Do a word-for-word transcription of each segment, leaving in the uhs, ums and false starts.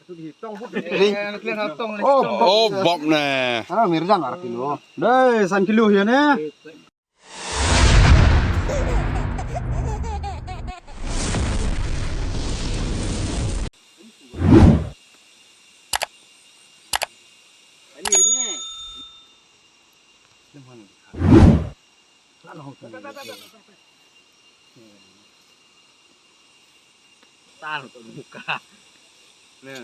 Ring. Oh, bop ne. Ah, mirdan ar kilo. Dei, san kilo ya ne. Tar tu muka. Ne.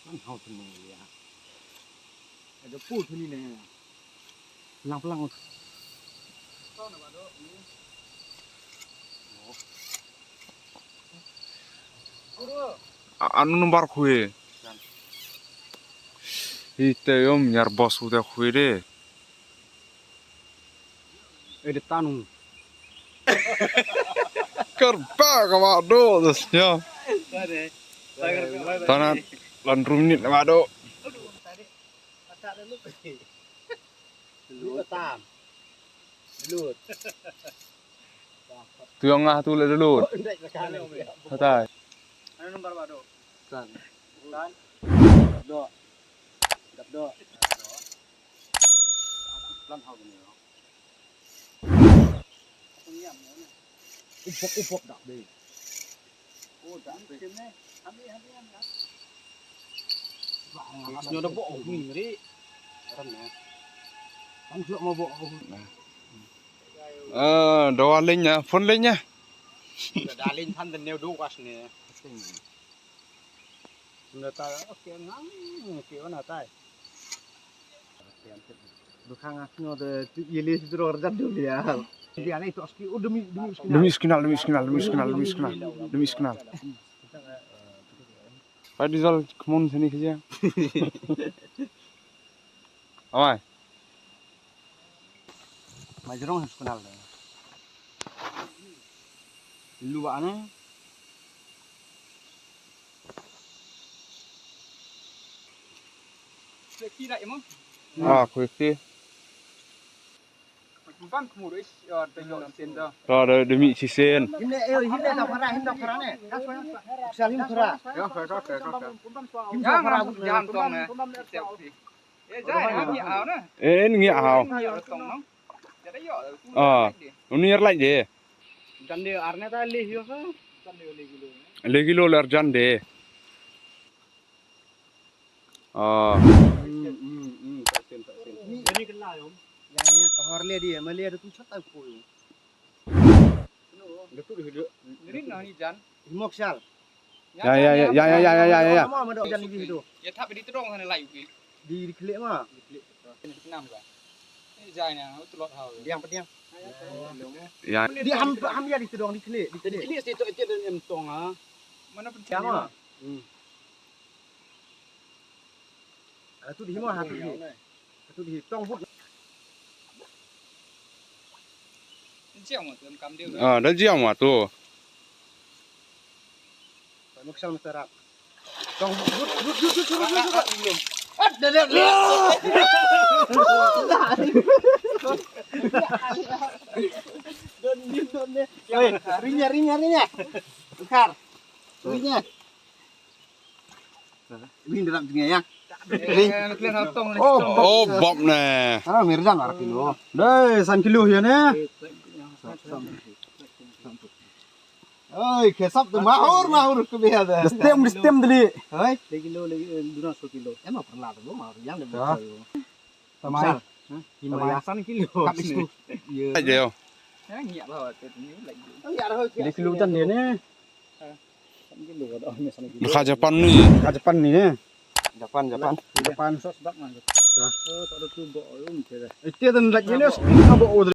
Kan hau tu ni ya. Ada pu tu ni ne. Pelang pelang. A-, anu number khui. Ite yom nyar bos udah khui de. Eh, de tanu. Kerba ka wado dus ya. Tana lan rumnit wado. Lut tam. Lut. Tu yang ah tu le lut. Ndai ka kan. Hatai. Anu number ba do? San. San. Do. Dap do. Plan hau ni. Upok upok dak be. Nyo da bo oh ni ri. Kan lo mo bo oh. Ah, dawa lenya, phone lenya. Da leny than da neu do kas ne. Nda ta okay ngang ke wana tai. Bukan aku ada tu ili tu orang jadu dia. Dia ni tu aski oh demi demi skin. Demi skin, demi skin, demi skin, demi skin. Demi skin. Pai di zal kemon sini kerja. Awai. Majrong harus kenal dah. Lu ba ne. Seki dah emang. Ah, kuiti. Bang kemur is, ya, tengok sen dah. Dah, dah demi sisen. Hinde, eh, hinde dah para, hinde para ne. Salim para. Ya, para, para, para. Hinde para, jangan tong ne. Eh, ngi aw. Ah, uni ar lait de. Jande arne ta le hiyo sa. Le kilo lar jande. Ah. Ni kala yom. Ya, ya, hor le di, ma le tu chat ko. Ngerin na ni jan. Mok sal. Ya, ya, ya. Mama, mama, dok jan di tu. Ya, thap di tedong sana lai uki. Di, di klik ma. Di klik. Nam ka. Ni jai na, tu lot hau. Diang pediang. Ya. Di ham, ham ya di tedong, di klik, di klik. Di klik situ aja dan em tong ha. Mana penting ma? Hmm. Atu di hima hatu di. Atu di tong but. Ah, da jiam wa tu. Maksal matarak. Tong but but but but but. Ah, da da. Don don don. Oi, rinya rinya rinya. Kar. Rinya. Win dalam dunia ya. Ring. Oh, oh, bop ne. Ah, mirdan ar kilo. Dei, san kilo ya ne. Oi, kesap tu mahur, mahur ke biar dah. Stem, stem deli. Oi. Lagi kilo, lagi dua ratus kilo. Emang pernah tu mahur yang dia. Tamai. Tamai. San kilo. Kap isu. Ya. Aja yo. Ngiak lah tu ni lagi. Ngiak lah. Dua kilo tan dia ni. San kilo dah ni san kilo. Dekat Japan ni. Dekat Japan ni eh. Japan, Japan. Japan. Sos bak mana? Oh, tak ada tu bok um kira. Itu dan lagi ni.